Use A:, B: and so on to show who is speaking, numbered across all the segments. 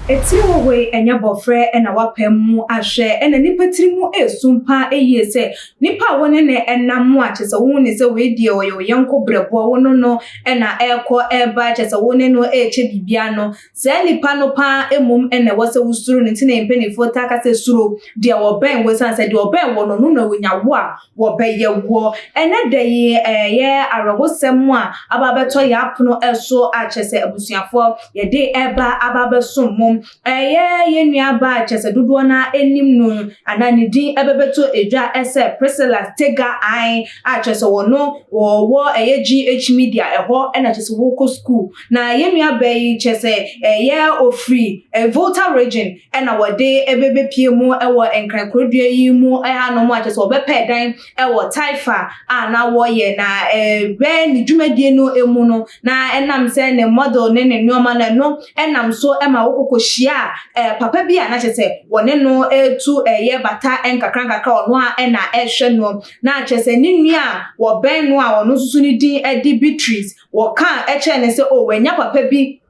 A: Etiri wɔ hɔ yi, ɛnyɛ bɔfrɛ na wapam mu ahwɛ, ɛna nipa tiri mu esum paa eyie sɛ nipa a wɔne ne ɛnam mu a kyerɛ sɛ wohu ne sɛ wei deɛ ɔyɛ wo yɔnko brɛboɔ, wo no ɛna ɛrekɔ ɛreba, kyerɛ sɛ wo ne no ɛrekyɛ biribiara no, saa nipa no paa mmom ɛna ɛwɔ sɛ wosuro no. Nti na mpanimfoɔ taa ka sɛ suro deɛ wɔbɛn wo, ɛsiane sɛ deɛ ɔbɛn wɔ no na wonya wo a wɔbɛyɛ woɔ. Ɛnɛ da yi ɛyɛ awerɛhosɛm a aba abɛtɔ yɛ apono ɛso a kyerɛ sɛ abusuafoɔ yɛde ɛba aba abɛsom mo. Ɛyɛ yɛn nua ba a kyerɛ sɛ dodoɔ no anim no anaa ne din ɛbɛbɛtɔ edwa ɛsɛ Priscilla Tega an a kyerɛ sɛ wɔno wɔwɔ ɛyɛ GH Media ɛhɔ ɛna kyerɛ sɛ wɔkɔ school. Na yɛn nua ba yi kyerɛ sɛ ɛyɛ ofiri Volta Region ɛna wɔde ɛbɛbɛpie mu ɛwɔ Nkrankurodua yi mu ɛhanom a kyerɛ sɛ wɔbɛpɛ dan ɛwɔ Taifa a na wɔyɛ na ɛbɛn ne dwumadie no emu no, na ɛnam sɛ ne model ne ne nneɛma no ɛno ɛnam so ɛma wɔkɔkɔ hyia a papa bi a na kyerɛ sɛ wɔne no etu ɛyɛ bata nkakra nkakra, ɔno a ɛna ɛhwɛ no. Na kyerɛ sɛ ne nua a wɔbɛn no a ɔno nso so ne din ɛde Beatrice, wɔka ɛkyerɛ ne sɛ o wɔanya papa bi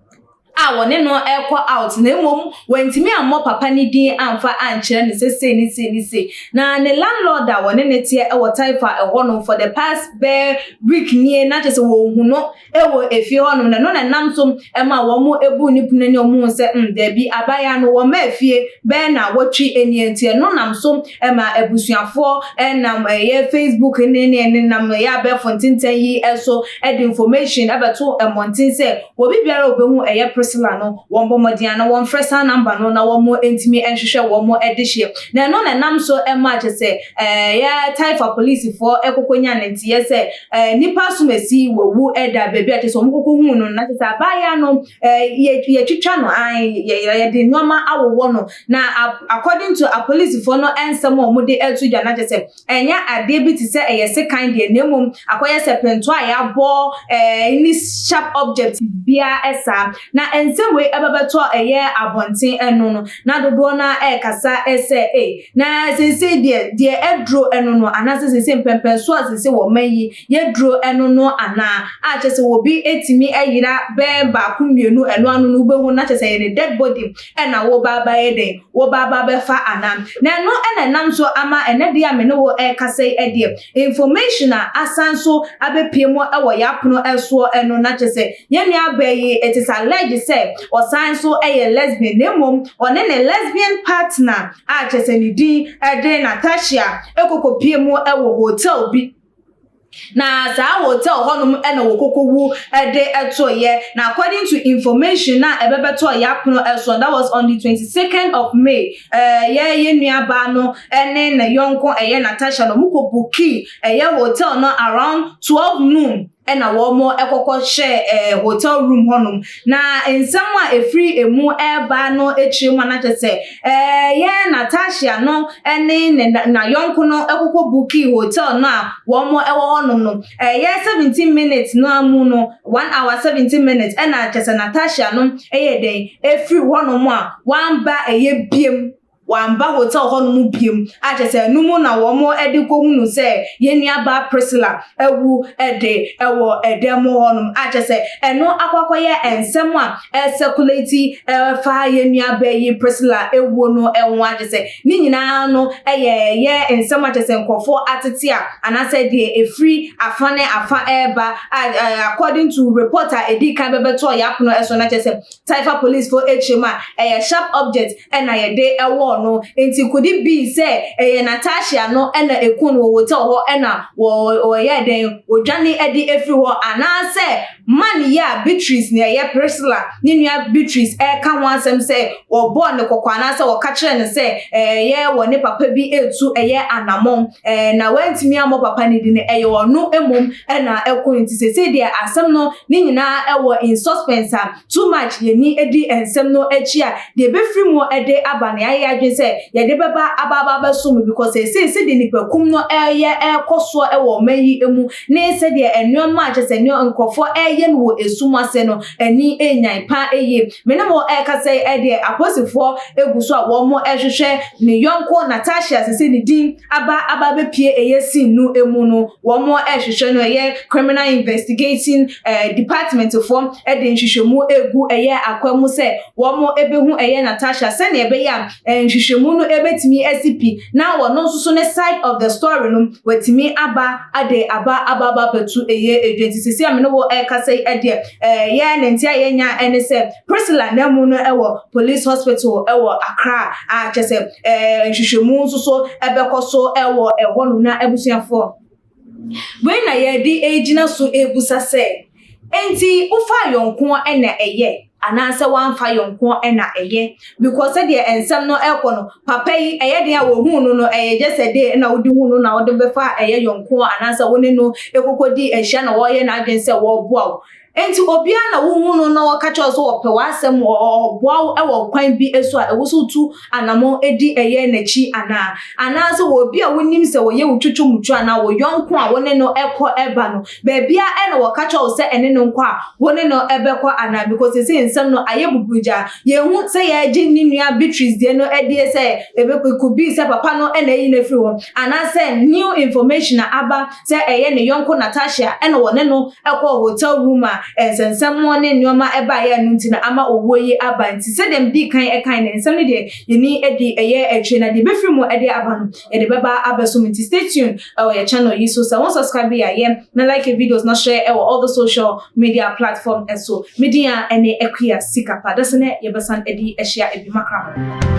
A: a wɔne no ɛkɔ out, na mmom wɔntumi ammɔ papa ne din amfa ankyerɛ ne sɛ sei ne sei ne sei. Na ne landlord a wɔne ne teɛ ɛwɔ Taifa ɛhɔnom for the past bɛɛ week nie, na kyerɛ sɛ wɔnhu no ɛwɔ efie hɔnom. Na ɛno na ɛnam so ɛma wɔn ebu ne pono ne wɔn sɛ daabi, abaayewa no wɔn mma efie bɛɛ na wɔtwe enie. Nti ɛno nam so ɛma abusuafoɔ ɛnam ɛyɛ Facebook ne nam ɛyɛ abɛɛfo ntenten yi ɛso ɛde information ɛbɛto mmɔnten sɛ obi biara a obehu ɛyɛ Priscilla no, wɔn bɔ mmɔden na wɔn frɛ saa number no na wɔn ntumi nhwehwɛ wɔn de hyɛ. Na ɛno na ɛnam so ɛma kyerɛ sɛ ɛyɛ Taifa polisifoɔ ɛkɔkɔ nya ne nteɛ sɛ nipa asomasi wɔwu ɛda baabi a kyerɛ sɛ wɔn kɔkɔ hu no, na kyerɛ sɛ abaayewa no yɛ yɛtwitwa no an yɛ yɛde nneɛma awowɔ no. Na according to apolisifoɔ no nsɛm a wɔde ɛto dwa, na kyerɛ sɛ ɛnyɛ adeɛ bi te sɛ ɛyɛ sekan deɛ, na mmom akɔyɛ sɛ pɛnto a yɛabɔ ne sharp object biara ɛsaa. Na nsɛm wei ɛbɛbɛtɔ ɛyɛ abɔnten ɛno no, na dodoɔ no ɛrekasa ɛsɛ ee na seesei deɛ ɛduro ɛno no, anaasɛ seesei mpɛmpɛnso a seesei wɔ ɔman yi yɛduro ɛno no anaa a kyerɛ sɛ obi etumi ɛyera bɛɛ baako mmienu ɛno ano no, wobɛhu na kyerɛ sɛ ɛyɛ ne dead body ɛna wɔba aba yɛ den wɔba aba bɛfa anaa. Na ɛno ɛna ɛnam so ama ɛnɛ deɛ a me ne wo ɛrekasa yi ɛdeɛ, information a asan so abɛpie mu ɛwɔ yɛapono ɛsoɔ ɛno, na kyerɛ sɛ yɛn nua baa yi, it is alleged sɛ ɔsan so ɛyɛ lesbian, na mmom ɔne ne lesbian partner a kyerɛ sɛ ne din ɛde Natasha ɛkɔkɔpie mu ɛwɔ hotel bi, na saa hotel hɔnom ɛna wɔkɔkɔ wu ɛde ɛtoyɛ. Na according to information na ɛbɛbɛtɔ yɛ apono ɛso, that was on the 22nd of May, yɛ nua baa no ɛne ne yɔnko ɛyɛ Natasha no, wɔn kɔ book ɛyɛ hotel no around 12 noon, ɛna wɔn ɛkɔkɔ hyɛ hotel room hɔnom. Na nsɛm a efiri emu ɛreba no akyire mu anakyɛ sɛ yɛ Natasha no ɛne ne n'ayɔnko no ɛkɔkɔ book hotel no a wɔn ɛwɔ hɔnom no, ɛyɛ 17 minutes no amu no, 1 hour 17 minutes, ɛna kyɛ sɛ Natasha no ɛyɛ den efiri hɔnom a wamba ɛyɛ biem, wamba hotel hɔnom biem a kyerɛ sɛ ɛno mu na wɔn de kɔhunu sɛ yɛn nuabaa Priscilla ɛwu ɛde ɛwɔ ɛdan mu hɔnom, a kyerɛ sɛ ɛno akɔ akɔyɛ nsɛm a ɛcirculate ɛfa yɛn nuabaa yi Priscilla ɛwuo no ɛho, a kyerɛ sɛ ne nyinaa no ɛyɛ yɛ nsɛm a kyerɛ sɛ nkurɔfoɔ atete a anaasɛ deɛ efiri afa ne afa ɛreba a according to report a edi kan bɛbɛtɔ yɛ apono ɛso, na kyerɛ sɛ Taifa police fo akyire mu a ɛyɛ sharp object ɛna yɛde ɛwɔ no. Nti could it be sɛ ɛyɛ Natasha no ɛna ekun no wɔ hotel hɔ ɛna wɔ wɔyɛ den wɔdwane ɛde efiri hɔ, anaasɛ man yi a Beatrice na ɛyɛ Priscilla ne nua Beatrice ɛka ho asɛm sɛ wɔbɔɔ ne kɔkɔ anaasɛ wɔka kyerɛ no sɛ ɛyɛ wɔ ne papa bi etu ɛyɛ anammɔn na wɔntumi ammɔ papa ne di no, ɛyɛ ɔno emom ɛna ɛkɔ. Nti sese deɛ asɛm no ne nyinaa ɛwɔ in suspense a too much yɛni edi nsɛm no akyi a deɛ ebɛfiri mu ɛde aba. Ne ayɛ adwene. adwene sɛ yɛde bɛba aba aba abɛsom, because seesei sɛdeɛ nipakum no ɛyɛ ɛrekɔ soɔ ɛwɔ ɔman yi mu ne sɛdeɛ nneɛma a kyerɛ sɛ nkurɔfoɔ ɛreyɛ no wɔ esum ase no, ani enyan paa yie. Me ne mo ɛrekasa yi, ɛdeɛ apolisifoɔ egu so a wɔn ɛrehwehwɛ ne yɔnko Natasha. Sisi ne din aba aba abɛpie ɛyɛ scene no emu no, wɔn ɛrehwehwɛ no. Ɛyɛ Criminal Investigating Department foɔ ɛde nhwehwɛmu egu ɛyɛ akwan mu sɛ wɔn ɛbɛhu ɛyɛ Natasha, sɛnea ɛbɛyɛ a nhwehwɛmu no ɛbɛtumi asi pi na wɔn nso so ne side of the story no wɔtumi aba ade aba aba aba abɛto ɛyɛ edwa. Nti sisi a me ne wɔ ɛrekasa yi, ɛdeɛ ɛyɛ ne nti a yɛnya ɛne sɛ Priscilla Namu no ɛwɔ police hospital ɛwɔ Accra a kyerɛ sɛ nhwehwɛmu nso so ɛbɛkɔ so ɛwɔ ɛhɔnom. Na abusuafoɔ, wei na yɛde egyina so ebusa sɛ, nti wofa yɔnko ɛna ɛyɛ anaasɛ wamfa yɔnko ɛna ɛyɛ? Because sɛdeɛ nsɛm no ɛkɔ no, papa yi ɛyɛ den a wɔhu no, ɛyɛ gye sɛ de ɛna wode hu no na wode bɛfa ɛyɛ yɔnko anaasɛ wo ne no ekokodi ahyia na wɔyɛ n'adwene sɛ wɔreboa wo. Nti obiara na wohu no na wɔka kyerɛ wo sɛ wɔpɛ w'asɛm, ɔboa wo wɔ kwan bi so a ɛwɔ so wotu anammɔn di ɛyɛ n'akyi anaa? Anaasɛ wɔ obi a wonim sɛ wɔyɛ wo twitwimutwu anaa wo yɔnko a wo ne no ɛkɔ ɛba no, baabia ɛna wɔka kyerɛ wo sɛ ɛne no nkɔ a, wo ne no ɛbɛkɔ anaa? Because sɛ nsɛm no ayɛ buburugya, yɛhu sɛ yɛgye ne nua Beatrice deɛ no ɛdeɛ sɛ ebe it could be sɛ papa no ɛna ɛyi no afiri hɔ, anaasɛ new information a aba sɛ ɛyɛ ne yɔnko Natasha ɛna wɔne no ɛkɔ hotel room a nsɛnsɛm ne nneɛma ɛbaeɛ no nti na ama owuo yi aba. Nti sɛdeɛ medi kan ɛkan ne nsɛm no deɛ, yɛni adi ɛyɛ akyire na deɛ ɛbɛfiri mu ɛde aba no, yɛde bɛba abɛso mu. Nti stay tuned ɛwɔ yɛ channel yi so. Sɛ wɔn subscribe yɛ ayɛ na like videos na share ɛwɔ all the social media platform. Ɛso medin a ɛne Akua Sikapa. Dɛsɛ nɛ yɛbɛsan ɛde ahyia ebi makra.